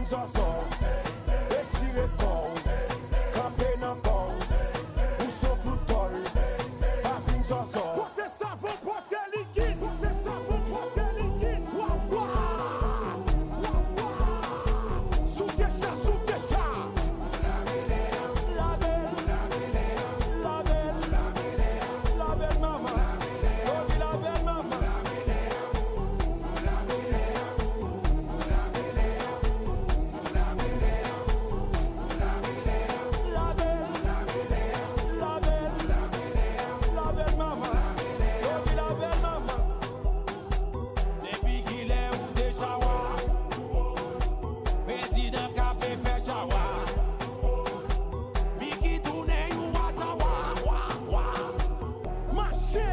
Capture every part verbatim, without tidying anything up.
Zòzò, retire kò w, kanpe nan pa w, ou se yon klout kòl, pa vin zòzò. Pote savon, pote likid, pote savon, pote likid. Wa, wa, wa, wa. Souke cha, souke cha. Lavel, lavel, lavel manman. Yo di lavel manman. Depi kilè ou te chawa? Prezidan K P fè chawa. Miki tounen yon wazawa. Mache,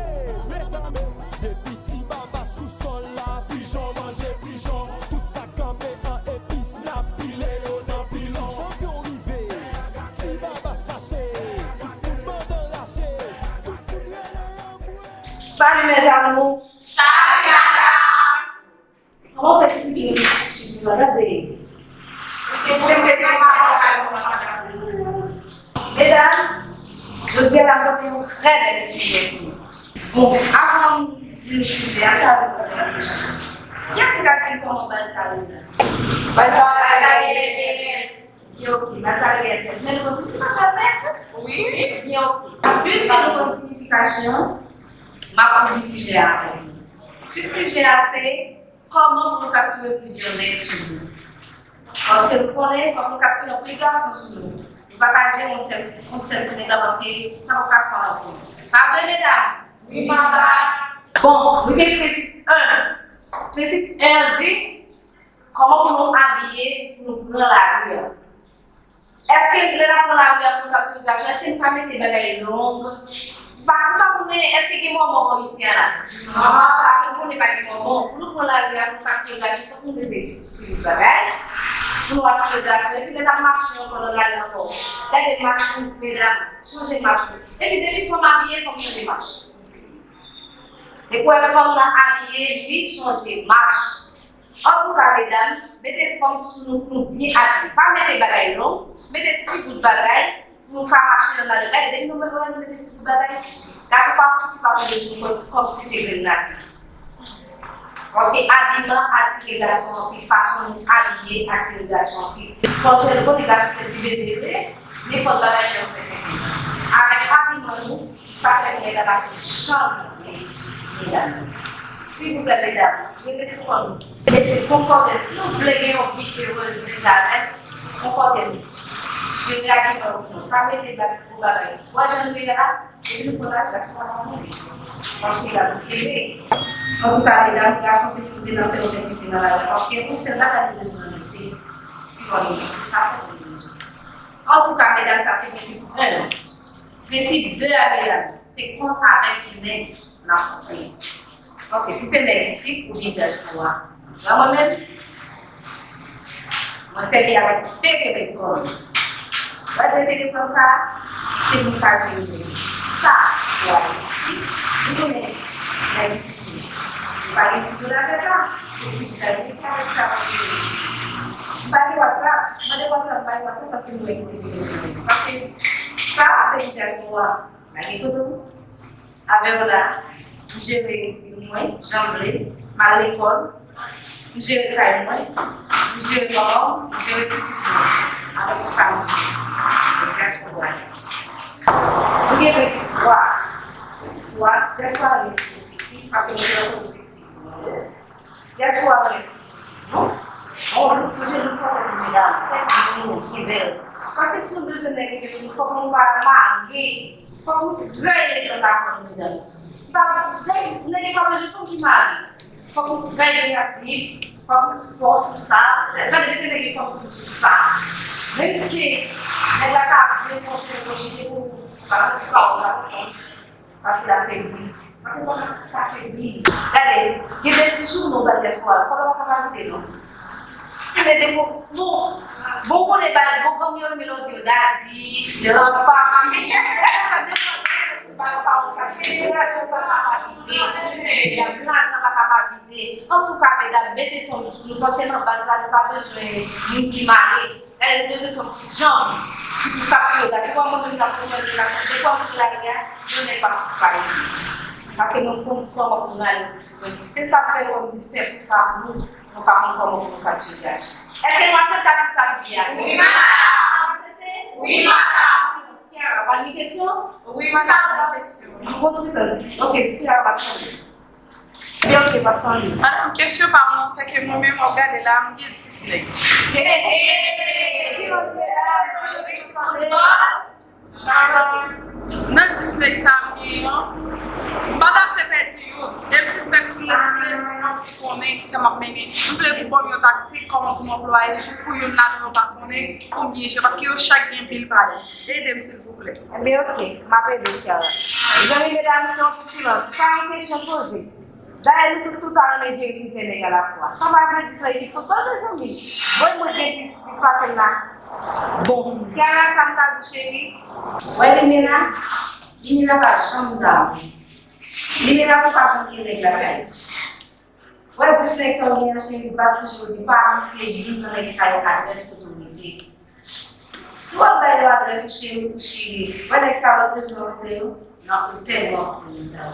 mezanmi. Depi Ti Babas sou sòl la, pijon manje pijon. Tout sa k kanpe an epis, n ap pile yo nan pilon. Ti chanpyon rive, Ti Babas fache. Tout moun mandan rache. Tout moun rele anmwe. Salut mes amours. Salut Nana. Kòman w fè ti pitit chif la? Gade. Medam, jodi a n ap pote yon trè bèl sijè pou nou. Bon, avan m di nou sijè a, m ta vle poze yon kesyon. Kiyès ki ka di m kòman bal sa rele? Bal sa rele L P S. Byen, oke, bal sa rele L P S. Men nou konn siyifikasyon L P S, wi? Byen, oke. Piske nou konn siyifikasyon, m ap ouvri sijè a avèk nou. Tit sijè a se, kòman pou nou kaptire plizyè nèg sou nou? Paske nou konnen, fòk nou kaptire anpil gason sou nou. Nou pa ka jere yon sèl, yon sèl ti nèg la, paske sa pa ka fè ankò. Pa vre, medam? Wi, papa. Bon, nou gen prensip en. Prensip en an di, kòman pou nou abiye pou nou pran lari a? Èske lè n ap pran lari a pou n kaptire gason, èske n pa mete bagay long? M pa, m pa konnen, èske gen mòmon bò isi a la? Non. Paske m konnen pa gen mòmon. Pou nou pran lari a pou n kaptire gason, fòk nou mete ti bout bagay. Pou nou atire gason. Epi lè n ap mache ankò nan lari ankò, gade mach nou, medam. Chanje mach nou. Epi depi fanm abiye, fanm chanje mach. Depi w wè fanm nan abiye, li chanje mach. Antouka, medam, mete fanm sou nou pou nou byen abiye. Pa mete bagay long, mete ti bout bagay pou nou ka mache nan lari. Gade, depi nou mete, nou mete ti bout bagay, gason pa fouti pa tonbe sou nou kòm, kòmsi se grenn lapli. Paske abiman atire gason anpil, fason nou abiye atire gason anpil. Paske nou konnen gason se ti bebe yo ye, nenpòt bagay fè yo fè tenten. Avèk abiman nou, pa fè nèg la mache janm, medam. Silvouplè, medam, rete sou kò nou. Rete konfòte nou. Si nou vle gen yon vi erez, Benjamin, konfòte nou. Jere abiman nou. Pa mete gwo bagay. Ou wè jan nou ye la? Epi nou pran lari, gason pa ka mouri. Paske la nou kenbe. Antouka, medam, gason se pou nou te nan fè yon fè tenten nan lari. Paske yon sèl bagay nou bezwen nan nou, se ti kò nou, se sa sèlman nou bezwen. Antouka, medam, sa se prensip en. Prensip de a, medam, se konn avèk ki nèg n ap fè. Paske si se nèg isit oubyen dyaspora, la mwen menm, mwen sèvi avèk de telefòn. Lè de telefòn sa, se pou m ka jere nèg. Sa, pou Ayiti, nou konnen nèg isit yo. Yo pa gen ti dola tèt la, se ti dola yo fè avèk sa pou jere. M pa gen WhatsApp, mande WhatsApp, m pa gen WhatsApp paske m wè ki te gen. Paske sa, se pou dyaspora. Lage foto m. Avè w la, m jere vi mwen jan m vle, m al lekòl, m jere kay mwen, m jere manman m, m jere pitit mwen. Avèk sa m jere. Dyaspora. Nou gen prensip twa. Prensip twa, dyaspora renmen kote seksi, paske nou te nan kote seksi. Dyaspora renmen pitit nou. Bon, nou sonje nou pran tèt nou medam, fè timoun nou byen bèl. Paske si nou bezwen nèg rete sou nou, fòk nou pa mare. Fòk nou trè elegan lakòl medam. Pa, nèg yo pa bezwen fanm ki mare. Fòk nou trè kreyatif, fòk nou fò sou sa. Gade, mete nèg yo fanm sou sa. Menm ke nèg la ka vle konjige, konjige pou pa ti pa ou la. Paske l ap fè bri. Paske fanm nan ka fè bri. Gade, gen de ti jounen w ba dyaspora, fanm nan pa ka pa mete non. Gade de bon, bon, bon konnen ba, bon gang yo renmen lè w di yo dadi, yo papi. Gade sa, de fwa, Ba yo pawòl sa, ke lajan sa pa ka vide, medam, lajan pa ka pa vide. Antouka, medam, mete fanm sou nou, paske nan baz la, nou pa bezwen moun ki mare. Gade, nou bezwen fanm ki djanm, ki pou kaptire la. Se kòman mwen menm la, pou mwen menm la, se kòman pou la, li a, yon nèg pa pou fay. Paske mwen, m konn kòman pou rale pou sou mwen. Se sa k fè nou vin fè kou sa pou nou, nou pa konn kòman pou nou kaptire lajan. Èske nou aksepte tout sa m di a? Wi, madam. Nou aksepte? Wi, madam. Kiara, pa gen kesyon? Wi, madam, pa gen kesyon. Bon, ti tan. Ok, Kiara pa tande. Ebyen, ok, pa tande. Madam, kesyon pa m nan, se ke mwen menm, w ap gade la, m gen dis nèg. Hey, hey, hey, silans, medam, silans, tande. Nan dis nèg sa m gen an, m pa t ap fè pèdi youn. E m sispèk tou lè, tou lè, m konnen ki sa m ap mennen. M vle pou ban m yon taktik, kòman pou m anplwaye, jis pou youn ladan yo pa konnen, pou m byen jwe, paske yo chak gen pil pa yo. Ede m, silvouplè. Ebyen, ok, m ap ede w, Kiara. Zanmi, medam, fè yon ti silans. Sa yon kesyon poze. Dayè, nou tout, tout ta renmen jere plizyè nèg alafwa. Sa pa vle di sa epi foutbòl, mezanmi. Bon, mwen gen plis, plis pase m la. Bon, Kiara, sa m ta di, cheri? Wè, Limena, Limena pa janm damou. Limena pou pa janm gen nèg lakay. Wè, dis nèg sa w gen an, cheri, pa fouche, epi pa montre youn nan nèg sa yo adrès kote w rete. Si w ap bay yo adrès ou, cheri, ou chire. Wè, nèg sa yo, lòt jou w ap montre yo nan otèl yo ap pran moun sa yo.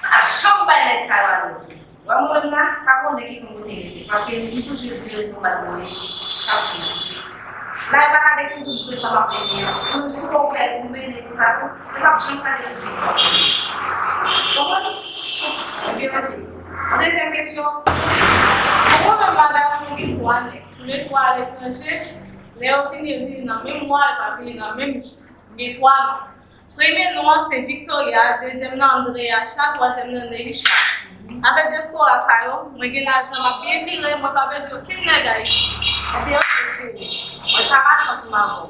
Pa janm bay nèg sa yo adrès ou. Wè, mwen menm la, pa konnen ki konn kote m rete, paske m toujou di yo pou m al mwen rete chak jou. La, yo pa ka dekouvri vre sa m ap mennen an. Mwen menm, si w wè w prè pou mennen pou sa tou, yo p ap janm ka dekouvri sa w ap mennen. Konprann? Ebyen, ok. Dezyèm kesyon. Pou mwen menm, madanm mwen gen twa nèg. Tou le twa aletranje. Lè yo vini, yo vini nan menm mwa, yo pa vini nan menm jou. M gen twa non. Premye non an se Victoria, dezyèm nan Andreacha, twazyèm nan Neisha. Avèk dyaspora sa yo, mwen gen lajan, m ap byen vire, mwen pa bezwen okenn nèg Ayiti. Ebyen, ok, cheri. Mwen ta pa chans m avè w.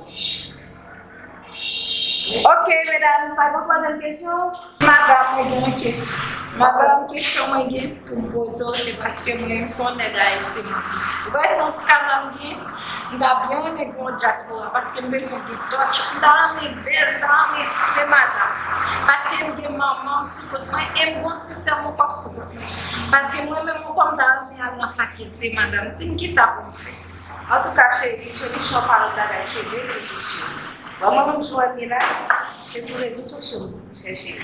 Ok, medam, pa gen twazyèm kesyon? Madanm, mwen gen yon kesyon. Madanm, kesyon mwen gen pou m poze w, se paske mwen menm se yon nèg Ayiti mwen ye. Ou wè, se yon ti kaka m gen, m ta byen renmen gen yon dyaspora, paske m bezwen gen dòt, m ta renmen bèl, m ta renmen fre madanm. Paske m gen manman m sou kont mwen, e m gen yon ti sè m ankò sou kont mwen. Paske mwen menm ankò m ta renmen al nan fakilte, madanm. Di m kisa pou m fè. Antouka, cheri, solisyon pa lòt bagay, se rezo sosyo. Bon, mwen menm, sou wè m ye la, se sou rezo sosyo m chèche.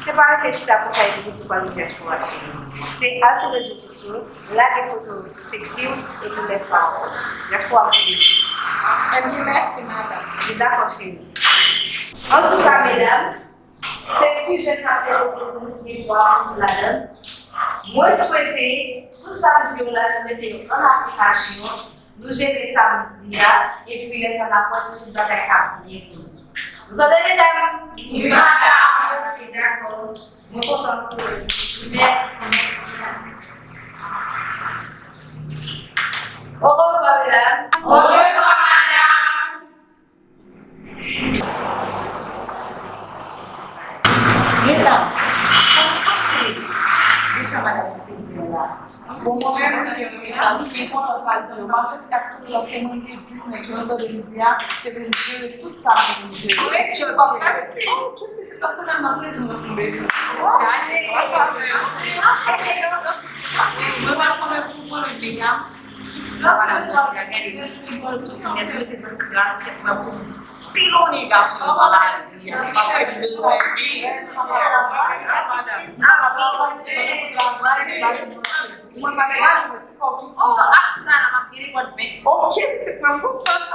Se pa rete chita konsa epi pou di w pral nan dyaspora, cheri. Se al sou rezo sosyo, lage foto seksi w, epi lè sa w, dyaspora ap vin. Ebyen, mèsi, madanm. Mwen dakò, cheri. Antouka, medam, se sijè sa te pote pou nou, gen twa ansanm ladan l. Mwen swete tout sa m di yo la, nou mete yo an aplikasyon, nou jere sa m di a, epi lè sa n ap wè tout bagay ap byen pou nou. Nou tande, medam? Wi, madanm. Ok, dakò. Mwen kontan pou nou. Mèsi. Orevwa, medam. Orevwa, madanm. Medam, sa nou panse de sa madanm Poutine di nou la? Bon, mwen menm, mwen gen yon mesaj, mwen kontan sa l di yo, paske se ak tout lòt ke mwen gen dis nèg yo, yo tande m di a, se pou m jere tout sa pou m jere. Mwen menm, mwen menm, se di mwen pou m bezwen. Mwen menm, mwen menm, pou mwen menm, medam, sa madanm Poutine di a, gade, mèt rete nan kras tèt mwen pou m pilone gason yo nan lari a, paske m bezwen viv. Mwen pa gen mwen ti kò tout sa. Oh, ak sa la, m ap gen nenpòt ven. Ok, pitit mwen, m kontan sa.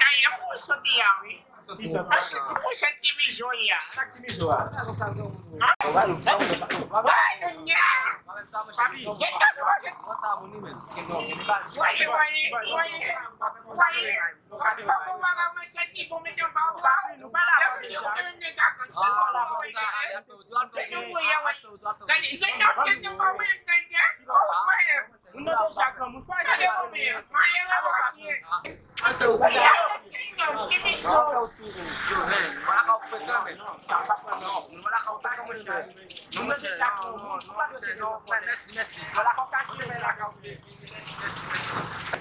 Tanyen pou soti a, wi. Mwen santi mwen santi mizo ya. Sa ki mizo a? Wè, nou nya. Papi, gen tan nou. Voye, voye, voye, voye. Papa, mwen santi pou mete yon pa ou pa. Nou pa la pou deja. Nou pa la pou deja. Se nou voye, wè. Gade, se nou voye, gade. Voye. Moun nan deja granmoun, fò yo voye. Voye, voye.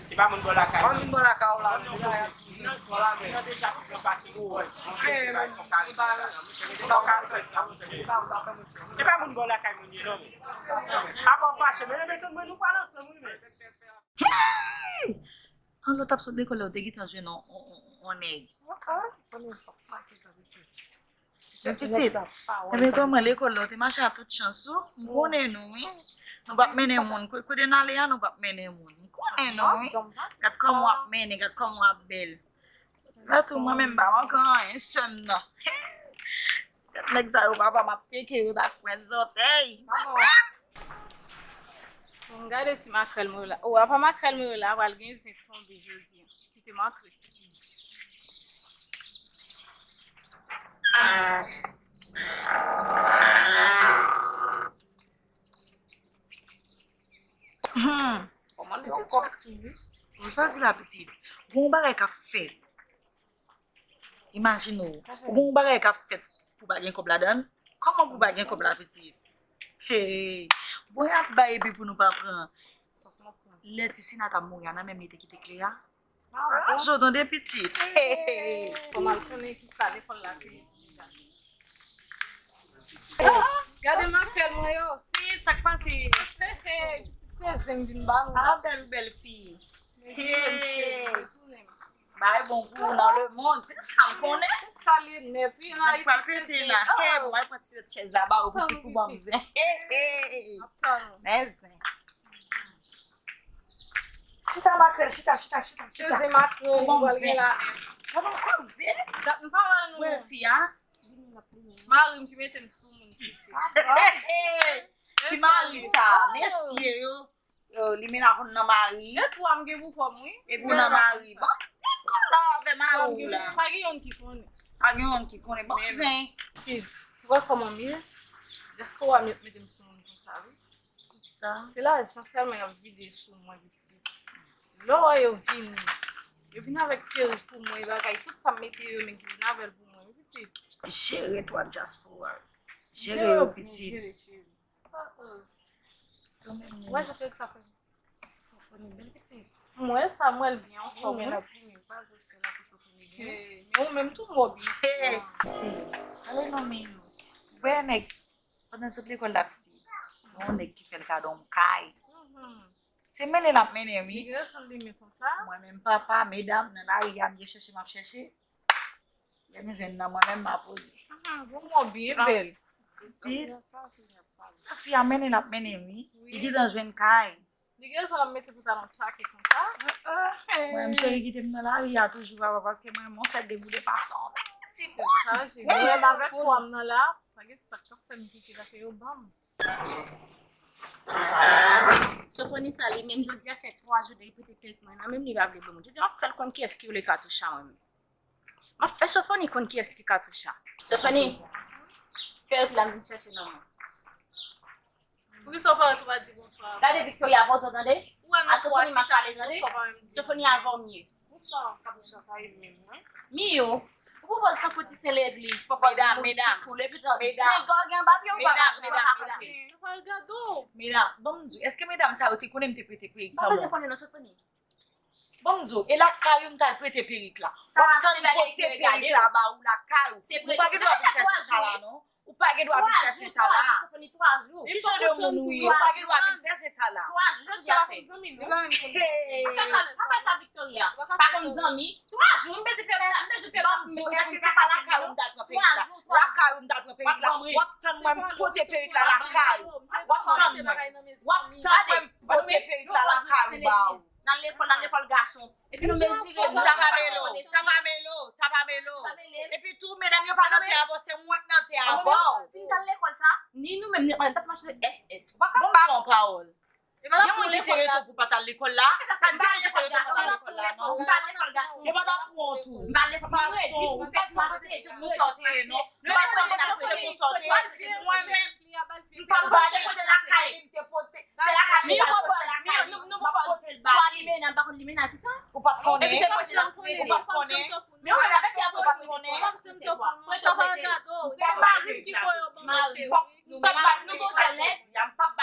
Se pa moun bò lakay. Nan deja pran pati pou wè. E pa moun bò lakay moun ye non. Apa w fache, men mete mwen nou pale ansanm wi men. Hey! An lòt ap sot lekòl la, ou te gentan jwenn on, on, on, on nèg. Men pitit, ebyen kòman lekòl la, ou te mache a tout chans ou? M konnen nou wi. Nou p ap mennen moun. Ko-, kote n ale a, nou p ap mennen moun. M konnen nou wi. Gad kòman w ap mennen, gad kòman w ap bèl. La tou mwen menm pa manke anyen sè m nan. Nèg sa yo papa m ap teke yo ta kwè zòtèy. Bon, gade si makrèl mwen yo la. O, apa makrèl mwen yo la, pral gen zen tonbe jodi a. Kite m antre. Hmm. Kòman li yon kòk tou wi? Bon, sa di la pitit. Gon bagay k ap fèt. Imajine w. Ou gon bagay k ap fèt pou pa gen kòb ladan l? Kòman pou pa gen kòb la pitit? Hey. Bon, y ap bay epi pou nou pa pran. Lè ti Sina t ap mouri a, nan men m li te kite kle a. Raje w tande pitit. Hey. Fò m al konnen ki sa lekòl la te ye. Gade makrèl mwen yo. Ti, sa k pase? Hey, hey, pitit se zen vin ba nou. A bèl, bèl fi. Hey. Bay bon kou nan lemonn. Se sa m konnen. Se sa li nèt wi. Zen pral pete la. Hey, mwen pran ti chèz la ba ou pitit pou ban m zen. Hey, hey. Men zen. Chita makrèl, chita, chita, chita, chita. Koze makrèl, ou pral gen la. Ban m koze. Dat m pa wè nou. Wè fi a. Mari m ki mete m sou moun pitit. Ki mari sa? Mesye yo. Yo, limena konn nan mari. E twa m gen pou kò m wi. Epi w nan mari. Bon, kounye a avè mari w la. Pa gen youn ki konnen. Pa gen youn ki konnen. Bon, zen. Ti, ou wè kòman m ye? Jèske w a met, mete m sou moun konsa wi. Sa. Se lajan sèlman y ap vide sou mwen pitit. Lè w wè yo vini, yo vin avèk perik pou mwen, bagay, tout sa m mete yo, men ki vin avè l pou mwen wi pitit. Jere twa dyaspora. Jere yo pitit. Jere, jere. Wè jan perik sa fè. Sofoni bèl pitit. M wè sa, m wè l byen anfòm wi. Limena plimen pa gwo sèl la pou Sofoni gen. Men ou menm tou m wè w byen. Pitit. Ale non men yo. Ou wè nèg pandan l sot lekòl la pitit. Gon nèg ki fè l kado yon kay. Se mennen l ap mennen wi. Li gen sanble men konsa. Mwen menm papa, medam, nan lari a m gen chèche m ap chèche. Lè m jwenn nan mwen menm m a poze. Bon mò byen bèl. Pitit. Fi a mennen l ap mennen wi. Li gentan jwenn kay. Li gen zòn ap mete pantalon tchake konsa. Mwen menm cheri kite m nan lari a toujou papa paske mwen menm yon sèt de boule pa sa yon ti bout. Chaje. Mwen menm avèk twa m nan la, pa gen sa k ap fè m kite paske yo ban m. Sofoni sa li menm jodi a fè twa jou depi te kèk mwen nan menm li pa vle ban mwen. Jodi a m ap fè l konn kiyès ki rele Katoucha mwen menm. M ap fè Sofoni konn kiyès ki Katoucha. Sofoni, fè yo ki la vin chèche nan mwen. Poukisa w pa ret ou pa di bonswa avan? Gade Victoria, poze w tande. Ou wè nou twa chita, bonswa pa menm di. Sofoni avè w m ye. Bonswa, Katoucha sa e menm mwen. Miyo, ou poko tankou ti sen legliz, poko di moun ti koul, epi tan zengò gen anba pye w pa ka chita pa kote. Medam, ban m di w, èske medam sa yo te konnen m te prete perik lan? M pa bezwen konnen non Sofoni. Ban m di w, e lakay ou m t al prete perik la. W ap tann m pote perik la ba ou lakay ou. Ou pa gen dwa vin fè sensala non. Ou pa gen dwa vin fè sensala. Ki jan de moun ou ye? Ou pa gen dwa vin fè sensala. Twa jou jodi a fè. Hey! Pa fè sa, pa fè sa Victoria. Pa konn zanmi. Twa jou, m bezwen perik la, m bezwen perik la. Ban m di w, èske se pa lakay ou m t al pran perik la? Lakay ou m t al pran perik la. W ap tann mwen m pote perik la lakay ou. W ap tann mwen. W ap tann mwen m pote perik la lakay ou ba ou. N al lekòl, n al lekòl gason. Epi nou mezire moun. Sa pa mele w, sa pa mele w, sa pa mele w. Epi tou, medam yo pa nan zen avè w, se mwen k nan zen avè w. Si m t al lekòl sa, ni nou menm, ni madanm, t ap mache S S. Ou pa ka pa. Ban m di w yon pawòl. Gen moun ki te rete pou pa t al lekòl la. Gen moun ki te rete pou pa t al lekòl la, non. M pa al lekòl gason. Yo pa t ap pran w tou. M pa al lekòl. Fason, ou pa t janm se konsa w te ye, non. Ou pa t janm panse se konsa w te ye. Mwen menm, m pa pale, se lakay li m te pote. Se lakay li m t al pote lakay li. M ap pote l ba li. Ou pa t konnen. Ou pa t konnen. Ou pa t konnen. Ou pa t konnen. Ou pa t konnen. konnen. M p ap ba l perik la jodi a. M p ap ba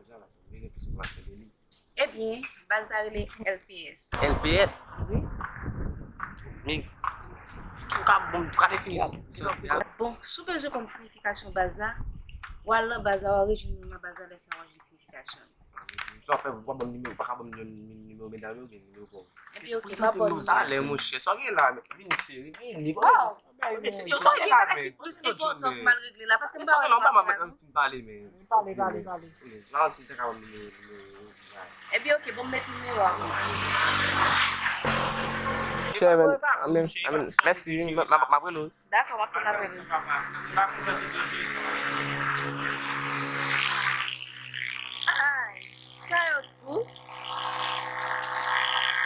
Baz la, la, m bezwen plis enfòmasyon de li. Ebyen, baz la rele L P S. L P S? Wi. Men, ou ka, bon, ou ka defini siyans la? Bon, si w bezwen konn siyifikasyon baz la, w al nan baz la, w al rejwenn moun nan baz la, lè sa w al jwenn siyifikasyon. Sa w fè, w pa ban m nimewo, w pa ka ban m yon nimewo medam yo, oubyen nimewo pa w? Ebyen, oke, m ap ba w nimewo. Talè, monchè, sa w gen la, men, vini sere, vini, sa w gen la, men. Yo, sa w gen la, men. Plis enpòtan pou m al regle la, paske m pa wè sa m ap fè. Pale, pale, pale. Ebyen, oke, bon, m met nimewo a pou ou. Chè, men, amen, amen. Mèsi, wi, m, m, m ap rele w. Dakò, m ap tann apèl ou. Ay, sa yo tou?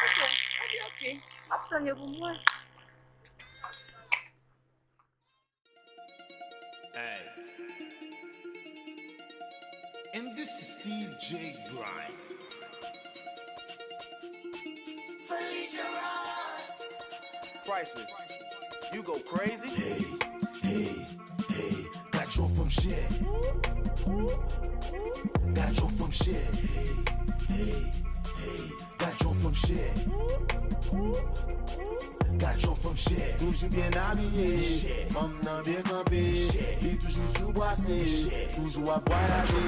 Mesye, ebyen, oke, m ap tann yo pou mwen. Hey. And this is Steve J Grind. Felicia Ross. Priceless. You go crazy. Hey, hey, hey. Gad yon fanm chè. Gad yon fanm chè. Hey, hey, hey. Gad yon fanm chè. Gad yon fanm chè. Toujou byen abiye. Fanm nan byen kanpe. Li toujou sou bwase. Toujou ap vwayaje.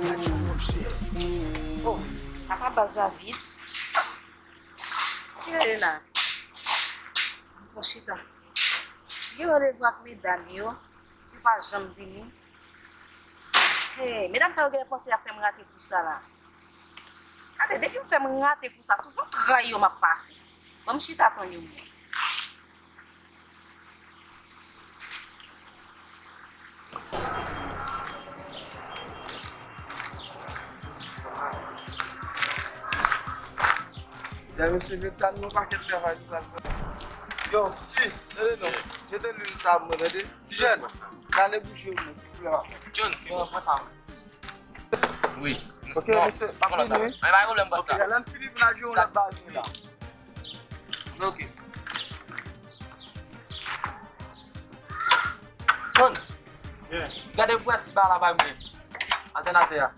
Gad yon fanm chè. Oh, apa baz la vid? Ki rele la? Bon, chita. Gen randevou ak medam yo. Yo pa janm vini. Hey, medam sa yo genlè panse y ap fè m rate kou sa la. Gade, depi yo fè m rate kou sa, sou zantray yo m ap pase. Ban m chita tann yo mwen. Mesye, mesye, met sa nou pakèt travay nou pral fè. Yo, ti, tande non. Jete lwil sa mwen, tande. Ti jèn, kale bouji yo mwen. John, pran sa. Wi. Ok, mesye, pa vini, wi. Men pa gen pwoblèm, bòs la. Ok, lè n fini, n al jwe yon lòt bagay la. Ok. John. Yeah. Gade pou wè si ba la bay mwen. Altènatè a.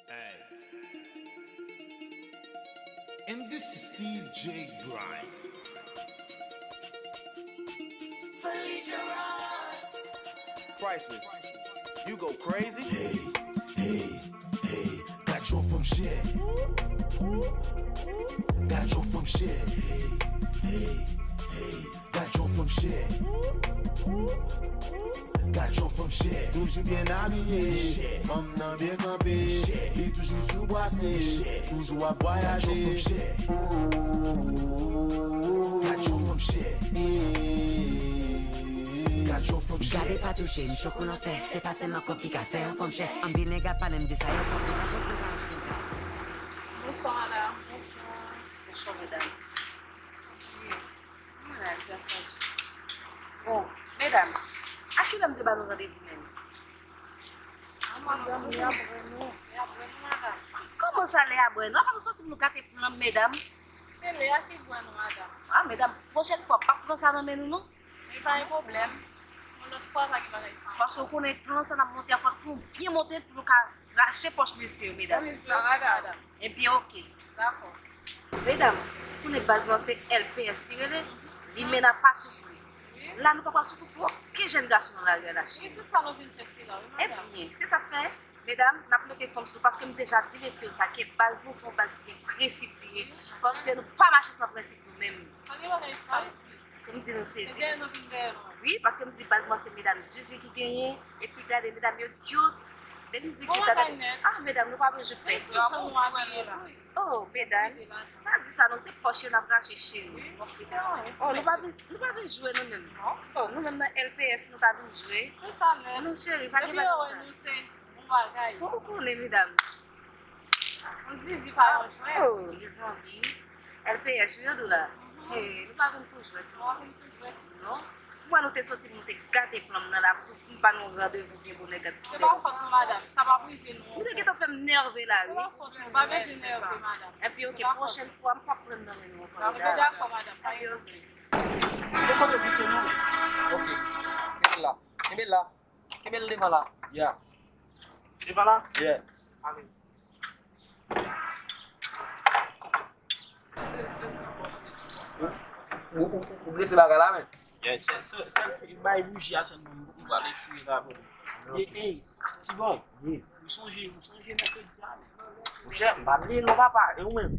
Hey. And this is Steve J Grind. Felicia Ross. Priceless. You go crazy. Hey, hey, hey. Gad yon fanm chè. Gad yon fanm chè. Hey, hey, hey. Gad yon fanm chè. Gad yon fanm chè. Toujou byen abiye. Fanm nan byen kanpe. Li toujou sou bwase. Toujou ap vwayaje. Gad yon fanm chè. Gad yon fanm chè. Gade pa touche m, cho kou l an fè. Se pa sèlman kòb ki ka fè yon fanm chè. Anpil nèg ap pale m de sa, yo pran pou la pose pa achte kay. Bonswa, madanm. Bonswa. Bonswa, medam. Wi. Mwen la, gras a Dye. Randevou menm. A, madanm, li ap wè nou. Li ap wè nou, madanm. Kòman sa, li ap wè nou? Apa nou soti pou nou gate plan, medam? Se Lea ki wè nou, madanm. A, medam, pwochèn fwa, p ap pran sa nan men nou, non. Men pa gen pwoblèm. Yon lòt fwa, pa gen bagay sa. Paske w konnen plan sa n ap monte a, fòk nou byen monte pou nou ka rache pòch mesye yo, medam. Wi, sa va, madanm. Ebyen, oke. Dakò. Medam, ou konnen baz lan se L P S li rele, li men n ap pa soufri. Wi. La, nou pa pral soufri pou okenn jèn gason nan lari a la, cheri. Wi, se sa nou vin chèche la, wi, madanm. Ebyen, se sa k fè, medam, n ap mete fanm sou, paske m deja di mesye yo sa, ke baz nou se yon baz ki gen prensip li ye, paske nou pa mache san prensip nou menm. Pa gen bagay sa isi. Paske m di nou sezi. Ebyen, nou vin dèyè nou. Wi, paske m di baz mwen se medam Zuzu ki genyen, epi gade medam yo cute. Depi m di cute la, gade. Ah, medam, nou pa vle jwe pèsonn. Oh, medam, pa di sa non, se pòch yo n ap rache, cheri. Oh, nou pa vin, nou pa vin jwe nou menm. Oh, nou menm nan L P S, nou ta vin jwe. Se sa menm. Non, cheri, pa gen bagay sa. Bon bagay. Bon, ou konnen, medam. Yon zizi pa yon jwèt. Oh, mezanmi. L P S, wi, yo di w la. Hey, nou pa vin pou jwèt, non. Nou pa vin pou jwèt. Non. Mwen, nou te soti, nou te gate plan m nan la, pou nou ba nou randevou byen bonè, gad ki bèl. Se pa fòt nou, madanm. Sa p ap rive nou. Ou te gentan fè m nève la, wi. Se pa fòt nou. Pa bezwen nève, madanm. Epi, oke, pwochèn fwa, m p ap pran nan men nou ankò, medam. Dakò, madanm. Epi, oke. Ou kote pou se nou? Oke. Kenbe la. Kenbe la. Kenbe l devan la. Yeah. Devan la? Yeah. Ale. Ou, ou, ou, ou drese bagay la, men. Yeah, sèl, sèl, sèl fi bay bouji a sèlman, m pral retire la pou ou. E, e, Tibon, ou sonje, ou sonje mèkredi a, men. Monchè, m pa bliye non, papa, e ou menm?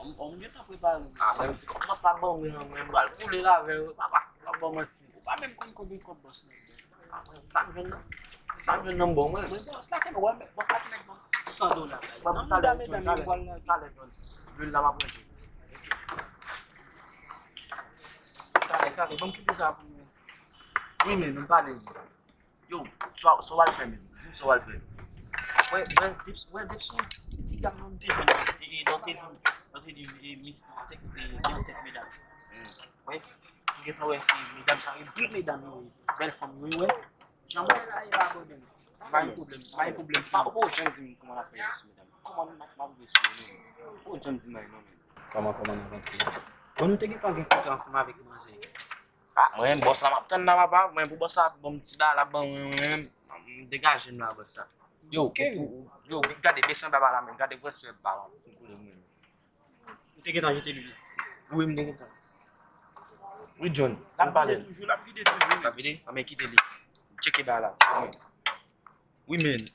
Bon, m gentan prepare. Ah, mwen, ti kòb bòs la ban mwen, mwen, m pral boule l avè w, papa, m ap ban manti. Ou pa menm konn konbyen kòb bòs la gen. Ah, mwen, sa m jwenn nan, sa m jwenn nan m ba w, mwen. Mwen, bòs la, kenbe, wè, bòs la, kenbe, ban san dola. Ban m talè, talè, talè, John. Lwil la, m ap ranje. Talè, talè, ban m kite sa pou mwen. Wi, men, nou pale. Yo, sa, sa w al fè menm? Di m sa w al fè. Wè, wè, Vips, wè, Vips, wè. Ti dam nan te jwenn nan, e, e, nan te di, nan te di, e, mistik, e, gen tèt medam. Hmm. Wè, m gentan wè se medam sa, e, bèl medam yo ye, bèl fanm yo ye, wè. Jan bagay la ye la, bòdèl. Pa gen pwoblèm, pa gen pwoblèm. Pa, ou pa janm di m kòman n ap fè jwenn sou medam. Kòman m ap, m ap jwenn sou yo, non? Ou pa janm di m anyen, non, men. Kòman, kòman n ap antre? Bon, nou te gentan gen kontre ansanm avèk manzè. Ah, mwen menm, bòs la, m ap tann la, papa. Mwen, pou bòs la ban m ti bagay la, ban mwen, mwen menm, m degaje m la, bòs la. Yo, ou, ou, yo, gade, desann baba la, men gade, vwè sou baba la, pou koule mwen. Ou te gentan jete lwil? Wi, m te gentan. Wi, John, ann pale. L ap vide toujou, l ap vide toujou, wi. L ap vide? Anben, kite li. Tcheke baba la. Wi, men.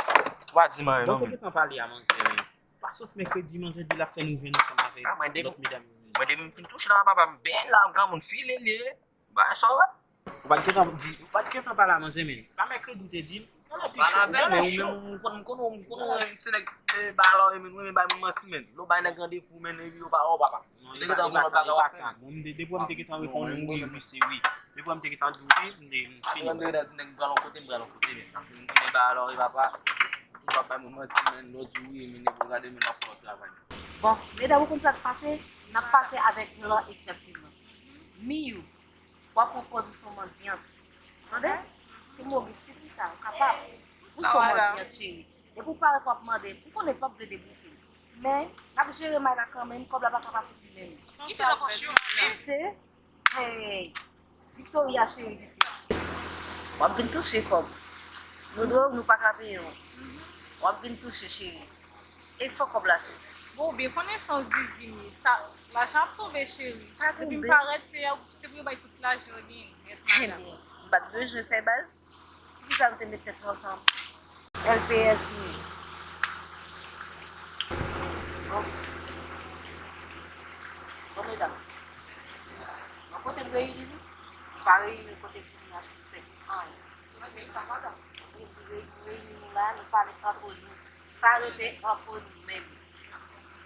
Ou pa di m anyen non, men. Bon, te gentan pale a manzè, men. Pa sof mèkredi, manzè di l ap fè nou jwenn ansanm avèk lòt medam yo, men. Mwen, depi m fin touche la, papa, m byen la, granmoun file l ye. Bagay sa w wè. Ou pa t gentan di, ou pa t gentan pale a manzè, men. Pa mèkredi ou te di m. Ou pale avè l, men ou menm, ou konn, ou konn, ou konn, ou konn, se nèg, eh, ba la, men, ou renmen bay moun manti, men. Lè w bay nèg randevou, men, epi yo pa wè w, papa. Non, e pa, e pa sa, e pa sa. Bon, m te, depi m te gentan reponn ou, wi, wi, se wi. Depi m te gentan di w wi, m te, m fini. Mwen deja di nèg m pral yon kote, m pral yon kote, men. Paske m konnen ba alò, e papa, ou pa bay moun manti, men, lè w di wi, men, nèg ou gade, men, w ap fè yon travay. Bon, medam, ou konn sa k pase? N ap pase avèk plan egzakteman. Miyou, w ap pran pòz ou se yon mandyant. Tande? Se Maurice ki di sa, ou kapab. Ou se yon mandyant, cheri. Depi w parèt w ap mande, m konnen p ap vle debouse. Men, n ap jere may la kanmenm, kòb la pa ka pa soti menm. Kite nan pòch yo, men. Kite. Hey, Victoria cheri pitit. W ap vin touche kòb. Nou dwe w, nou pa ka peye w. W ap vin touche, cheri. E fò kòb la soti. Bon, ou byen konnen se yon zizi m ye. Sa, lajan ap tonbe, cheri. Depi m parèt, se, se pou yo bay tout lajan yo genyen nèt, madanm. Ebyen, m pa t bezwen fè baz. Poukisa nou te met tèt nou ansanm? L P S nou ye. Bon. Bon, medam. Bon, kote m reyini nou? M pa reyini kote pou nou ap sispèk anyen. Kote sa, madanm? Nou reyini nou la, nou pale antre nou. Sa rete antre nou menm.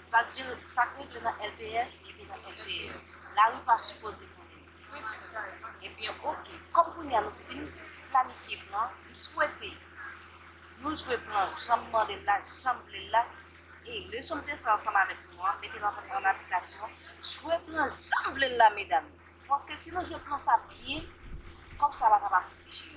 Sa k jere, sa k regle nan L P S, rete nan L P S. Lari pa sipoze konnen. Ebyen, oke. Kòm kounye a nou fin planifye plan, m swete nou jwe plan jan m mande l la, jan m vle l la. E leson m te fè ansanm avèk nou an, mete l an, an aplikasyon. Jwe plan jan m vle l la, medam. Paske si nou jwe plan sa byen, kòb sa pa ka pa soti, cheri.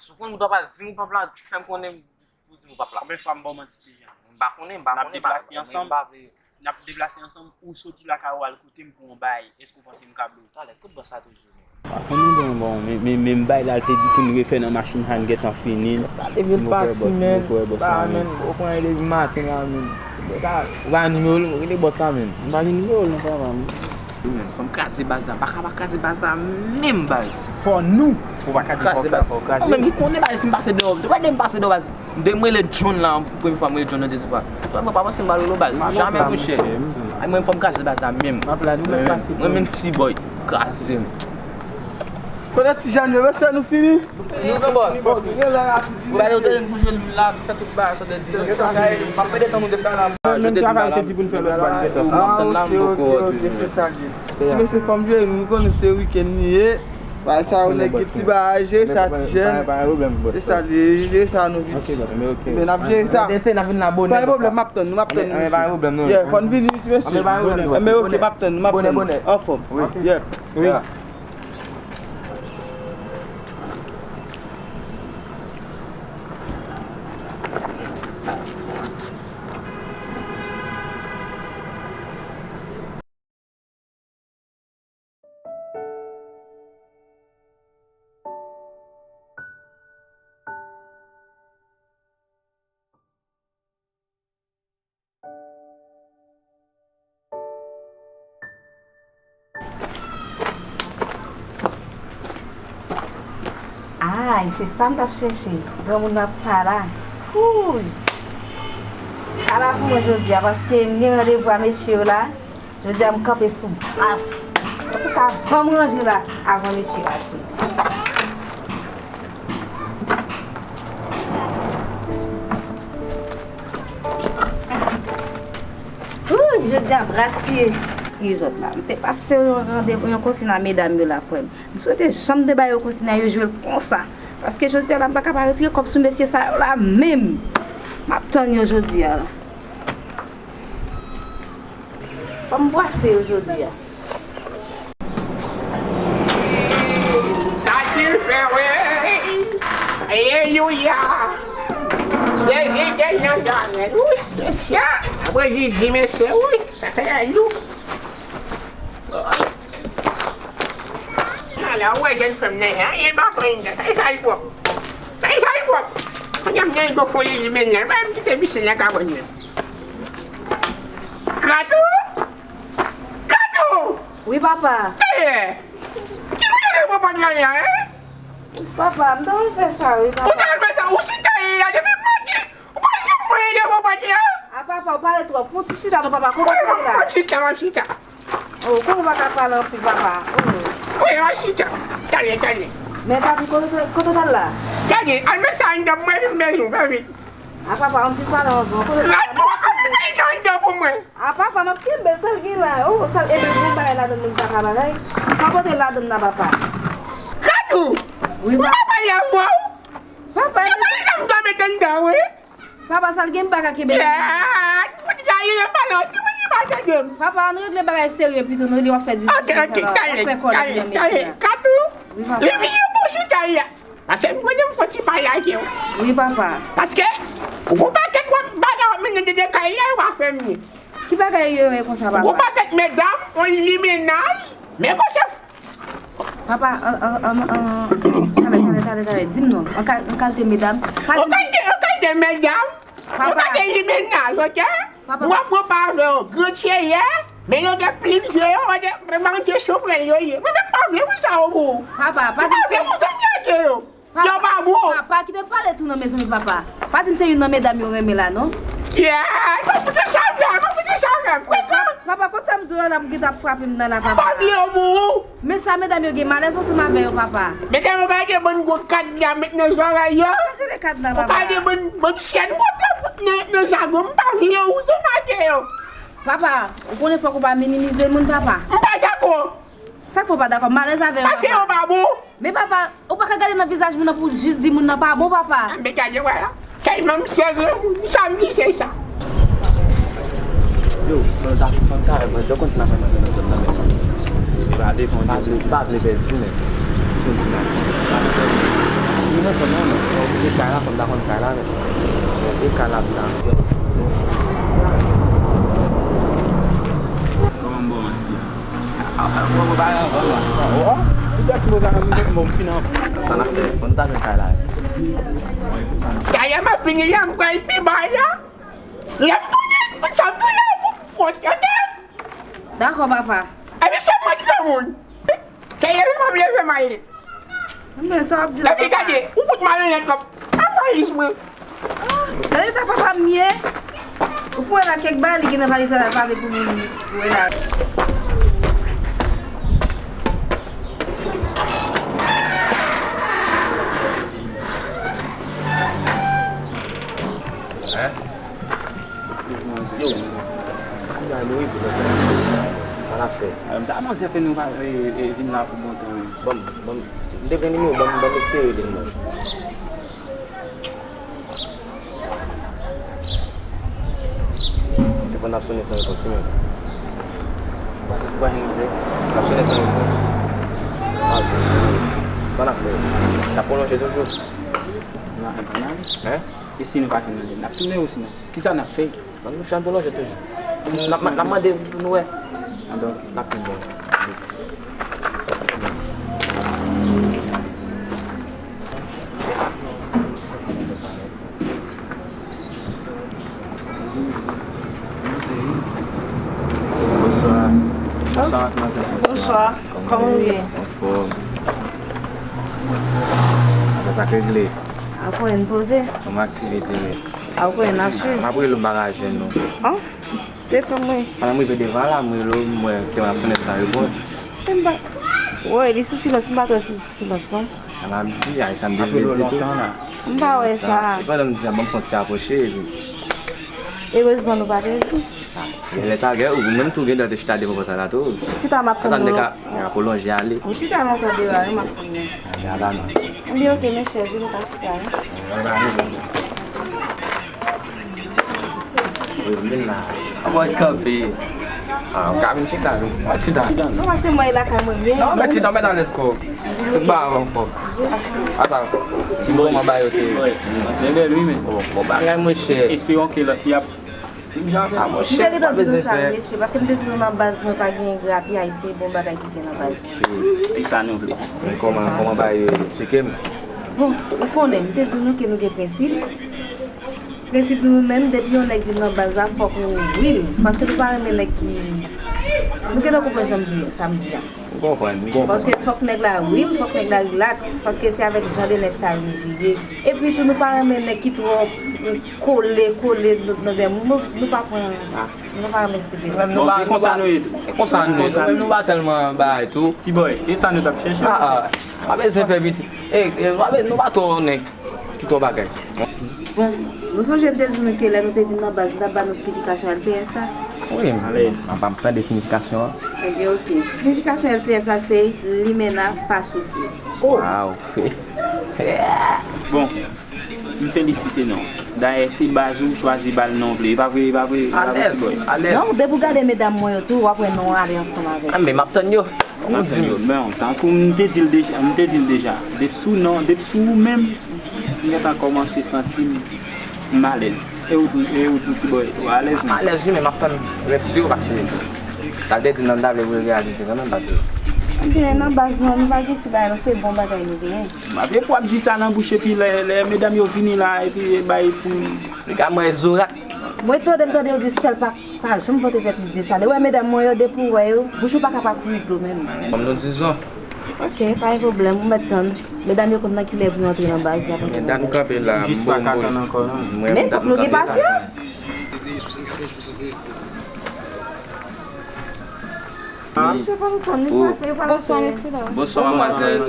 Si w konn ou ta pral di m ou p ap la, fè m konnen pou di m ou p ap la. Konbyen fwa m ba w manti deja? M pa konnen, m pa konnen, m pa konnen, m pa vle. N ap deplase ansanm, ou soti lakay ou al kote m pou yon bagay. Èske w panse m ka ba w? Talè, kote bòs la toujou? Pa konnen bon, bon, men, men, men bay la, l te di pou n refè nan machin sa, n gentan fini l. Sa te vin pati, men. Ba, men, ou pran depi maten la, men. Ou pa nimewo l, rele bòs la, men. M pa gen nimewo l non, papa, men. Men, fò m kraze baz la, m pa ka pa kraze baz la menm, baz. Fò nou. Ou pa ka di fò kraze baz la, fò w kraze. Ou menm ki konnen, baz, si m pase deyò, ou pa de m pase deyò, baz. M te m rele John la, premye fwa m rele John nan dezyèm fwa. Mwen pa panse m pral rele w baz. Jamè, monchè. Ay, mwen, fò m kraze baz la menm. M ap la, nou mèt pase. Mwen menm ti bòy, kraze m. Kote ti Jan yo, mesye, nou fini? Nou gen bòs. Ou ba yo tèlè m konje lwil la, fè tout bagay, sa te di. M ap pèdi tan nou depi la. Menm travay se di pou n fè lòt bal, gentan. M ap tann la, m poko wè toujou. Se sa l ye. Ti mesye, fò m jwe, nou konnen se wikenn li ye. Bagay sa yo, nèg gen ti bagay, jere sa ti jèn. Se sa li ye, jere sa nou vit. Men n ap jere sa. Pa gen pwoblèm, m ap tann nou, m ap tann nou. Yeah, fò n vini, ti mesye. Men ok, m ap tann nou, m ap tann nou. Anfòm. Yeah. Ay, se sa m t ap chèche. Granmoun nan pa la. Wouy! Pa la pou mwen jodi a, paske m gen randevou a mesye yo la. Jodi a m kanpe sou bas. Antouka, ban m ranje la avan mesye pati. Wouy, jodi a bras ki, ki rizòt la. M te pase yon randevou, yon konsiy a medam yo la, frè m. M swete jan m te ba yo konsiy a, yo jwe l konsa. Paske jodi a la, m pa ka pa retire kòb sou mesye sa yo la menm. M ap tann yo jodi a la. Fò m bwase yo jodi a. Sa ki l fè, wi. Alelouya. Jezi te nan dòmi, wi. Se sa. Apre li di, mesye, wi. Sa fè lou. Ala, ou wè jèn fanm nan, an, e pa fè anndan. Sa e sa l pwòp. Sa e sa l pwòp. Mwen menm, gen gwo foli li mennen. Mwen menm kite pisin nan ka konn menm. Kato! Kato! Wi, papa. Tande! Ki mwen te pran nan, an? Papa, m ta konn fè sa, wi, papa. Ou ta konn fè sa? Ou chita la, depi maten. Ou pa janm voye devan pòt la? A, papa, ou pale twòp. Fon ti chita non, papa. Kote w ye la? Mwen chita, mwen chita. Oh, kòman w pa ka pale anpil, papa? Oh. Wi, mwen chita. Tande, tande. Men papi, kote, kote w t al la? Tande, al met sa anndan pou mwen, vin bezwen, fè vit. A, papa, anpil pale ankò. Kote w t al la? Al met sa anndan pou mwen. A, papa, m ap kenbe l, sa l gen la. Oh, sa l, epi l gen bagay ladann, moun sa ka bagay. Sa w pote ladann la, papa? Kato! Wi, papa. Ou pa pale avè w? Papa, se pa janm dòmi anndan, wi. Papa, sa l gen m pa ka kenbe l. Fout gaye nan pale, ti moun ki pa tande m. Papa, ann regle bagay serye pito, nou li w ap fè diskisyon sa la, w ap fè kòlèt nan mesye a. Kato, wi, papa. Li vini pou chita la. Paske m konnen m fò ti pale ak yo. Wi, papa. Paske, ou gon pakèt wòm bagay w ap mennen de de kay la, yo pa fè m ye. Ki bagay yo ye konsa, papa? Ou gon pakèt medam, on limennaj, men konsa. Papa, an, an, an, an, talè, talè, talè, talè, di m non. An ka-, an kalite medam. An kalite, an kalite medam, an kalite limennaj, oke? Papa. Mwen, mwen pa vle yo gran cheyè, men yo gen plim je yo, yo gen manje souplen yo ye. Mwen menm pa vle moun sa yo pou ou. Papa, pa di m se. Mwen pa vle moun sa m gade yo. Yo pa bon. Papa, kite pale tou non, mezanmi, papa. Pa di m se youn nan medam yo renmen la, non. Yeah, mwen fout sa vle, mwen fout sa vle. Papa, papa, kot sa m di w la, la pou gentan ap frape m nan la, papa. Pa vle yo pou ou. Men sa medam yo gen malèz ansanm avè yo, papa. Medam yo pa gen bann gwo kadna met nan zòrèy yo. Sa rele kadna, papa? Ou pa gen bann, bann chèn monte nan, nan zago, m pa vle yo, ou se maten yo. Papa, ou konnen fòk ou pa minimize moun, papa. M pa dakò. Sa k fè w pa dakò? Malèz avè yo, papa. Paske yo pa bon. Men papa, ou pa ka gade nan vizaj moun nan pou w jis di moun nan pa bon, papa. Anben gade wè la. Sèlman m serye, sa m di se sa. Yo, fò n ta, fò n ta, mwen, yo konn nan fè nan zòn nan, men. Li pa vle fè yon, li pa vle pèdi, men. Konn ti nan. Li nan zòn nan, men. Fò w kite kay la, fò n ta konn kay la, men. E kay la, la. Kòman m bon, manti? A, a, mwen, mwen pa anvan la. Oh, poutèt mwen pa anvan, mwen, mwen fin anvan. Sa n ap fè, fò n ta jwenn kay la. Dayè, m ap vini la, m pral pi bay la. Lè m tounen, m sanm tounen pou pwòt, oke? Dakò, papa. Epi se mwen ki granmoun. Se leve m ap leve m ale. Men sa w ap di la, papa. Epi gade, ou fout malonèt kòm. Apa lis mwen. Ah, gade ta papa m ye. Ou kwè la kèk bagay li gen nan valiz la, l pa vle pou moun wè la. Hein? Yo, kounye a nou rive nan zòn nan. Sa n ap fè? A, m ta panse fè nou pa, e, e, vin la pou bon tan, wi. Ban m, ban m, m te gen nimewo, ban m, ban m eseye li non. Se pandan n ap sonnen san repons, wi, men. Ou pa janm rive? N ap sonnen san repons. Ah, bon. Sa n ap fè? N ap pwolonje toujou? N a, n a. Hein? E si nou pa fin manje, n ap tounen ou sinon? Kisa n ap fè? Ban nou chan pou lonje toujou. N ap, n ap mande pou nou wè. N ap pi bon. Bonswa. Bonswa, madmwazèl. Bonswa. Kòman w ye? Anfòm. Sa k regle? Apre n poze. Kòman aktivite yo? A, ou konnen n ap swiv. M ap rele w, m pa ka jwenn ou. An? Telefòn mwen. Pandan m rive devan la, m rele w, m wè telefòn ap sonnen san repons. E m pa. Woy, li sou silans, m pa twò sou silans, non. Sa m ap di a, e sa m te vle di tou. M pa wè sa. E pandan m di sa, ban m fè yon ti apwoche, epi. Erezman nou pa te di. A, lè sa gen, ou menm tou gen dwa te chita devan pòt la tou. Chita, m ap tann nou. Ap pwolonje ale. Ou chita lontan deyò a, wi, m ap tann nou. Anben, ok, men chèz, wi, nou ka chita, wi. Wi, m vin la. Mwen kanpe. A, ou ka vin chita, wi. Mwen chita. Non, se mwen lakay mwen, men. Non, mwen chita, mwen alèz kò. Tout ba avan kò. Ata, ti moman ba yo te. Wi, se bèl, wi, men. Bon, bon bagay, monchè. Espérons que lòt y ap Ah, monchè, m te gentan di nou sa, wi, mesye, paske m te di nou nan baz mwen pa gen grapi, ay, se bon bagay ki gen nan baz mwen. Kisa nou vle? Men kòman, kòman bagay yo ye? Eksplike m. Bon, ou konnen, m te di nou ke nou gen prensip. Prensip nou menm, depi yon nèg vin nan baz la, fòk nou real. Paske nou pa renmen nèg ki, nou gentan konprann jan m di, sa m di a. M konprann, m konprann. Paske fòk nèg la real, fòk nèg la relax. Paske se avèk jan de nèg sa yo nou vive. Epi tou, nou pa renmen nèg ki twò, eh, kole, kole nan, nan dèyè moun. Nou, nou pa pran, nou pa renmen style de nèg sa. Bon, se konsa nou ye tou. E konsa nou ye tou. Nou menm nou pa tèlman bagay tou. Ti bòy, e sa nou t ap chèche. Ah, ah. Pa bezwen fè piti. E, e, pa bezwen, nou pa twò nèg ki twò bagay. Bon, nou sonje m te di nou ke lè nou te vin nan baz, nou t ap ba nou siyifikasyon L P S la? Wi, m ap aprann de siyifikasyon an. Ebyen, oke. Siyifikasyon L P S la se limena pa soufri. Waw. Bon, m felisite nou. Dayè, se baz ou chwazi ba l non vle. E pa vre, e pa vre, e pa vre, ti bòy. Alèz, alèz. Non, depi w gade medam mwen yo tou, w ap wè non ale ansanm avèk yo. Ah, men m ap tann yo. Ou di m. Bon, tankou m te di l deja, m te di l deja, depi sou non, depi sou ou menm, m gentan kòmanse santi m, m alèz. E ou tou, e ou tou, ti bòy, ou alèz menm? M alèz wi, men m ap tann rès yo, paske sa l te di m nan, m ta vle pou l reyalize kanmenm, paske. Ebyen, nan baz mwen, nou pa gen ti bagay, non, se bon bagay nou genyen. M ap vle pou w ap di sa nan bouch, epi lè, lè medam yo vini la, epi bay pou m. Piga mwen zorat. Mwen tande, m tande yo di sèl pa, pa janm pote tèt li di sa. Lè w wè medam mwen yo, depi w wè yo, bouch ou pa ka pa kouri dlo menm. Kòm nou dizon. Oke, pa gen pwoblèm, ou mèt tann. Medam yo konn nan kilè pou yo antre nan baz la. Medam kanpe la, jis pa ka tann ankò, non. Men fòk nou gen pasyans. Misye pa nou tann, li pa, li pa. Bonswa, mesye dam. Bonswa, madmwazèl.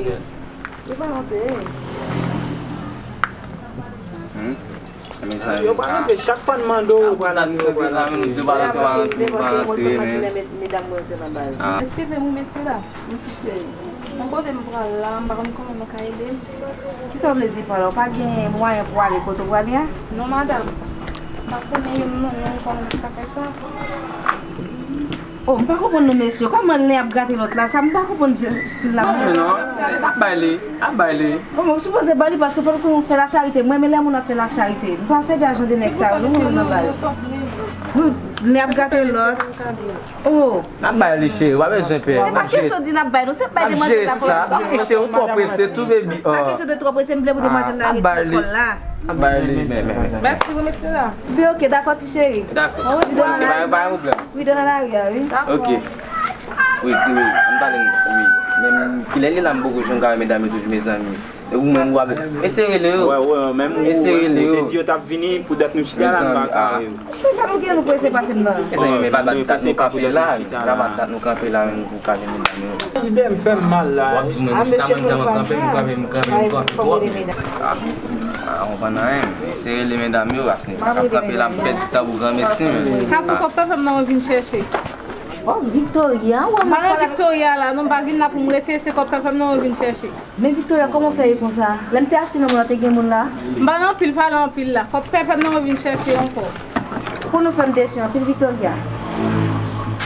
Li pa antre. Hmm? Mezanmi. Yo pa rantre, chak fwa n mande w, yo pa rantre, yo pa rantre. Yo pa rantre, yo pa rantre, men. Eskize m wi, mesye dam, m ti cheri. Nan kote m pral la, m pa konn kòman nou ka ede m. Kisa w vle di pa la? Ou pa gen mwayen pou w ale kote w prale a? Non, madanm. M pa konnen youn nan nou kòman nou ka fè sa. Oh, m pa konprann nou, mesye. Kòman len ap grate lòt la? Sa, m pa konprann jan stil la. Non, non, non. Ap bay li, ap bay li. Bon, bon, m sipoze ba li paske fòk nou fè lacharite. Mwen renmen lè moun ap fè lacharite. Nou pa sèvi a jan de nèg sa yo, nou menm nan baz. Nou, len ap grate lòt. Oh. N ap bay li, cheri, w pa bezwen pè. Se pa kesyon di n ap bay, non, se bay demwazèl la pou l di. Cheri, ou twò prese tou, baby. Pa kesyon de twò prese, m vle pou demwazèl la rete nan kò l la. Ap bay li, men, men, men. Mèsi wi, mesye la. Ebyen, oke, dakò, ti cheri. Dakò. Wi, done nan lari a, wi. Oke. Wi, wi, wi, ann pale, wi. Men kilè li la, m poko janm ka wè medam yo toujou, mezanmi. E ou menm, w ap eseye rele yo. Wè, wè, menm ou, eseye rele yo. Ou te di yo t ap vini, poutèt nou chita la, nou pa ka wè yo. Sa nou gen, nou prese pase m nan. Mezanmi, men pa bat dat nou kanpe la, pa bat dat nou kanpe la, menm pou ka vin medam yo. Ide m fè m mal la. W ap di mwen, nou chita, mwen, m kanpe, m kanpe, m kanpe, m kanpe twòp. Ah, ah, ou pa nan anyen. Eseye rele medam yo, paske m ap kanpe la, m pèdi tan pou granmesi, men. Kapou kòb pèp m nan mwen vin chèche. Oh, Victoria, wè. M pa nan Victoria la, non, m pa vin la pou m rete, se kòb pèp m nan mwen vin chèche. Men Victoria, kòman w fè ye konsa? Lè m te achte nan mwen an, te gen moun la? M pa nan anpil pale anpil la. Kòb pèpè m nan mwen vin chèche ankò. Pou nou fè m desu anpil, Victoria?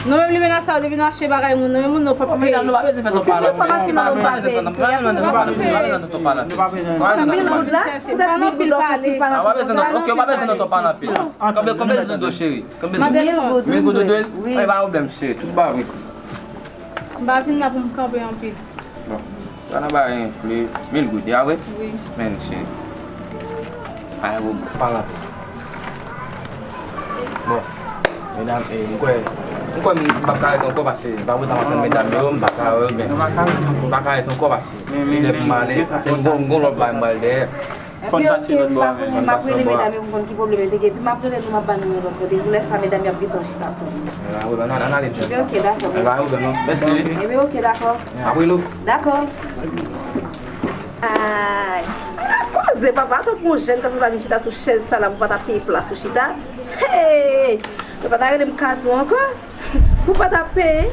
Non, menm limena sa yo depi n achte bagay moun nan, men moun nan pap peye. Medam, nou pa bezwen fè twòp pale. Pou nou pa achte nan moun pa peye. Nou pa bezwen fè twòp pale. Mil goud la? Poutèt mil goud la, ou pa nan anpil pale. Ah, pa bezwen nan, ok, pa bezwen nan twòp pale anpil. Konbyen, konbyen l dwe, cheri? Konbyen l dwe? Mil goud. Mil goud ou dwe? Ay, pa pwoblèm, cheri. Tout bagay. M pa vin la pou m kanpe anpil. Bon, sa nan bay mil goud, ya vre? Wi. Men, cheri. Ay, bon, pa rantre. Bon, medam, eh, m kwè, m kwè m p ap ka rete ankò paske m pa bezwen ap tann medam yo, m pa ka wè yo byen. M pa ka rete ankò paske lè pou m ale, m gon, m gon lòt bagay m pral dèyè. Fò n pase lòt bò a, men. Epi, oke, m ap rele medam yo pou m konn ki pwoblèm yo te gen. Epi m ap rele nou, m ap ba nou yon lòt kote. Pou lè sa, medam yo ap gentan chita tou. Ann ale, ann ale, ann ale. Epi, oke, dakò. Ann ale, ann ale. Mèsi. Epi, oke, dakò. Ap rele w. Dakò. Ay, ap koze, papa, tankou yon jèn, kòm sa ta vin chita sou chèz sa la, pou pa ta peye plas ou chita. Hey! Yo pa ta rele m Katou ankò. Pou pa ta peye,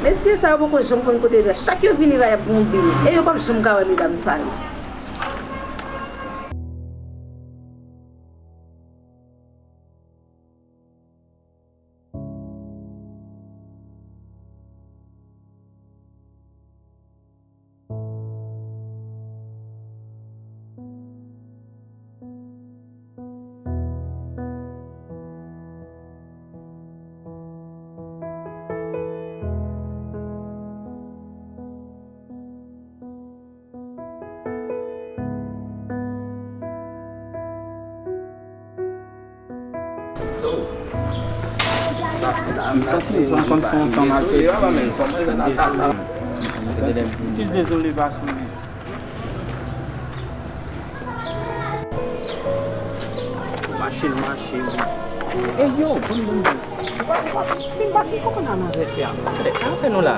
mesye sa yo poko janm konn kote yo ye. Chak yo vini la, y ap gon bil. E yo p ap janm ka wè medam sa yo. M santi m konn fè yon tan m al pèdi. Jis dezole pa sou li. Mache l mache wi. Ey yo, bon bon bon. Ou pa ou pa fin pa ki konprann a manzè fè a. Sa fè nou la.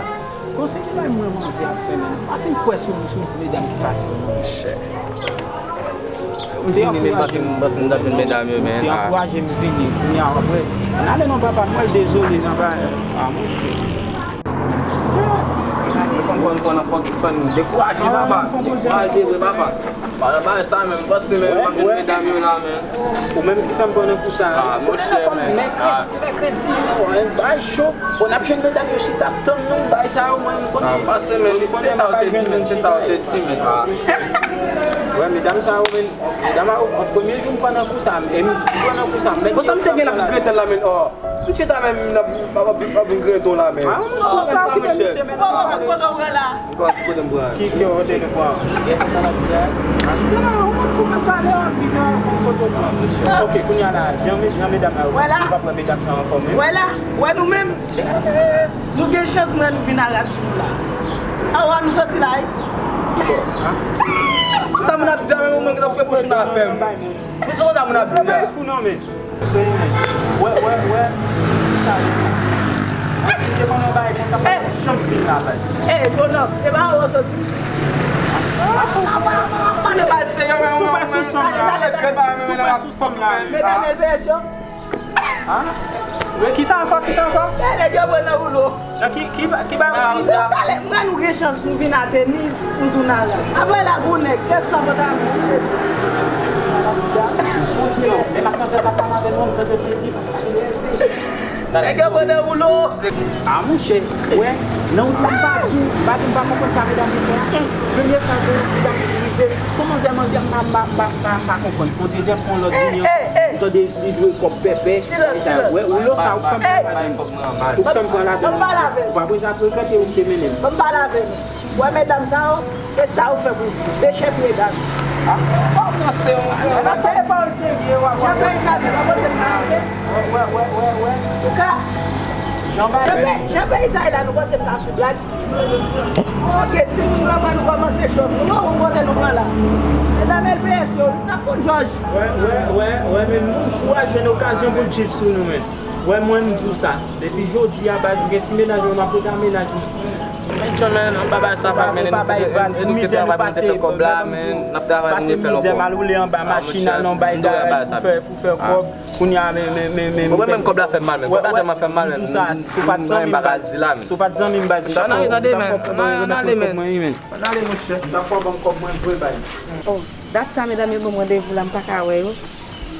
Konseye bay mwen manzè ap fè men. Pa fin kwè sou sou medam ki pase. Monchè. M vini men, m panse m panse m t ap jwenn medam yo men. Ou te ankouraje m vini. Kounye a w ap wè. Ann ale non papa, m wè l dezole nan bagay. Ah monchè. Mwen konn konn konn fòk fè n dekouraje papa. Dekouraje vre papa. Pale bagay sa menm, m panse menm m ap jwenn medam yo la men. Ou menm ki fè m pran nan kou sa. Ah monchè men. Mèkredi, mèkredi, non, bagay cho. Bon, n ap jwenn medam yo chita ap tann nou, bagay sa yo, mwen, m konnen. Ah, pase men, li se sa w te di men, se sa w te di men. Ah. Wè, medam sa yo men, medam a, premye jou m pran nan kou sa, e m pran nan kou sa, men. Bon, sa m te gen la pou grete la men, oh. M chita men, m ap vin grete la men. Ah, m fou pa ki men misye men. Bon, bon, bon, bon, bon, la. Ki, ki kote m pran? Ki, ki kote nou pran? Gen sa n ap di a? Gen la, ou mwen fou mwen pale an, ki jan ou kote w pran? Ok, kounye a la, jan me-, jan medam la yo, si nou pa pran medam sa ankò men. Wè la, wè nou menm. Nou gen chans mwen nou vin a radyo nou la. Awa nou soti la wi. Sa moun ap di a menm ou menm ki t ap fè bouch ou nan afè m. Pou sa moun ap di a. Bay fou non men. Wè, wè, wè. Sa, sa. Mwen te konn yon bagay konsa pa janm vin la bay. Ey, bonòm, se pa ou soti. Mwen te bay se yo men ou pa sou sanm la. Tou pa sou sanm la. Medam L P S yo. Ah? Wi, kisa ankò, kisa ankò? Talè, yo pran nan woulo. Nan ki, ki, ki bagay ou di? Talè, mwen nou gen chans nou vin a Deniz, nou tounen a la. Apre la, gon nèg, se san pantalon, se. Men m ap panse pa fè m avè nou, m panse plezi. Nèg yo pran nan woulo. Ah, monchè, wè, nan wout la, m pa di, m pa di, m pa konprann sa medam yo fè a. Premye fwa ke yon medam rive, se manzè mande m, m pa, m pa, m pa, m pa konprann. Yon dezyèm fwa, yon lòt vini ankò. M tande li dwe kòb pèpè. Silans, silans. Wè, ou lò sa, ou fè m pran ladann. Ou fè m pran ladann. Ou pa bezwen ap regrète, ou te mennen m. Ban m pale avè nou. Wè medam sa yo, se sa yo fè pou yo. Pechè pye gaz. Ah, w ap ranse yon. Nan se pawòl serye, w ap ranse. Jan peyi sa di, w ap ranse m nan ranse. Wè, wè, wè, wè. Ou ka. Jan peyi sa ye la, nou panse m ta sou blag. Ok, timoun manman nou kòmanse chòf. Nou wè yon kote nou pran la. Medam L P S yo, n ap konn jòj. Wè, wè, wè, wè, men nou fou a jwenn okazyon pou l chif sou nou, men. Wè, mwen, m di w sa. Depi jodi a, baz, m gen ti mennaj mwen, m ap rete a mennaj mwen. Men John, men, anba bagay sa, pa, men, e nou ki travay pou nou te fè kòb la, men, n ap travay pou nou fè l ankò. Pase mizè, m al woule anba machin, al nan bay garaj pou fè, pou fè kòb. Kounye a, men, men, men, men. Bon, mwen menm kòb la fè m mal, men. Kòb la tèlman fè m mal, men. M pa ka di la, men. Si w pa t zanmi m, baz, m t ap fè w remèt mwen kòb mwen, wi, men. Ann ale, monchè, m t ap fè w ban m kòb mwen vre, bay. Oh, dat sa, medam yo ban m randevou la, m pa ka wè yo.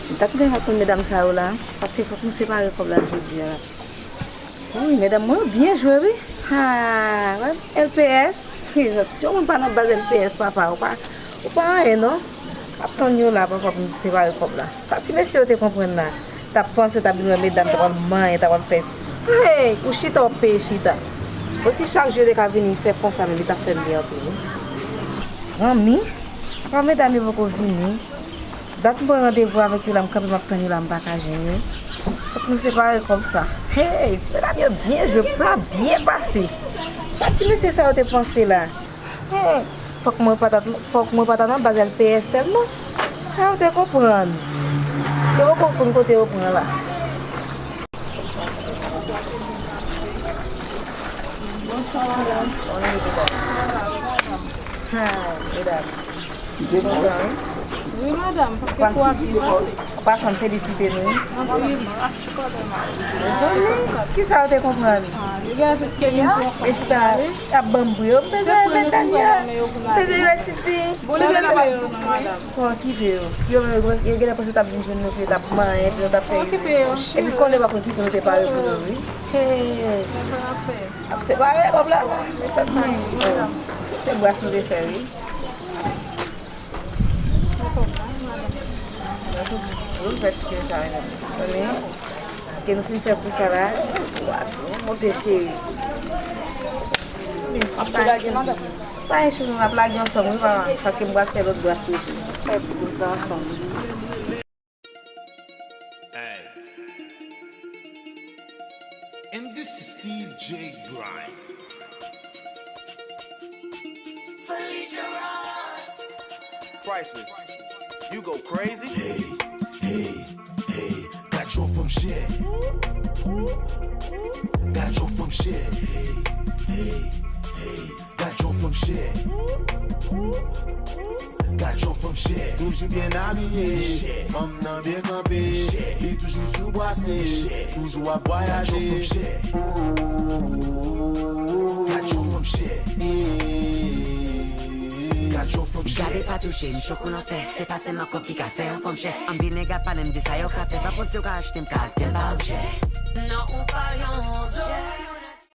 M ta tande ak konn medam sa yo la, paske fòk nou separe kòb la jodi a la. Wi, medam mwen yo byen jwe, wi. Ha, wè, L P S. Wi, si yon moun pa nan baz L P S, papa, ou pa, ou pa anyen, non. M ap tann yo la, papa, pou m separe kòb la. Sa ti mesye yo te konprann la. T ap panse, t ap vin wè medam, t ap al manyen, t ap al fè. Hey, ou chita, w ap peye chita. Bon, si chak jou yo te ka vini fè konsa, men li t ap fè m byen anpil, wi. Zanmi, apa medam yo poko vini. Dat m pran randevou avèk yo la, m kanpe m ap tann yo la, m pa ka jwenn yo. Fòk nou separe kòb sa. Hey, ti medam yo byen jwe, pla byen pase. Sa ti mesye sa yo te panse la? Hey, fòk mwen pa ta, fòk mwen pa ta nan baz L P S sèlman. Sa yo te konprann. Yo poko konn kote yo pran la. Bonswa, madanm. Ha, medam. Wi, madanm, paske kou a byen pase. An pasan, m felisite nou. Anpil. Zanmi, kisa w te konprann? Ah, li gen se ke li twò fò. E chita ap ban m bri yo. M bezwen remèt Daniel. M bezwen remèt Sisi. Bon, li gen la pa soufri. Bon, okipe yo. Yo, yo, yo genlè panse yo t ap vin jwenn nou, epi yo t ap manyen, epi yo t ap fè yo. Epi konnen pa konn kite nou te pare pou yo, wi. Hey. Ap separe kòb la. Se bras nou te fè, wi. Wi, fè ti sa, wi. Konnen, paske nou fin fè kou sa la, w ap monte, cheri. Ap tou lage, madanm? Pa gen chou, nou ap lage ansanm, wi, mama, paske m pral fè lòt bras yo tou. Fè bout ansanm. Hey. And this is Steve J Grind. Felicia Ross. Priceless. You go crazy. Hey, hey, hey, gad jan fanm chè. Gad jan fanm chè. Hey, hey, hey, gad jan fanm chè. Gad jan fanm chè. Toujou byen abiye. Fanm nan byen kanpe. Li toujou sou brase. Toujou ap vwayaje. Gad jan fanm chè. Gad jan fanm chè. Gade pa touche m, chok ou nan fè. Se pa sèlman kòb ki ka fè yon fanm chè. Anpil nèg ap pale m de sa yo ka fè. Pa panse yo ka achte m, karaktè m pa objè. Non, ou pa yon objè.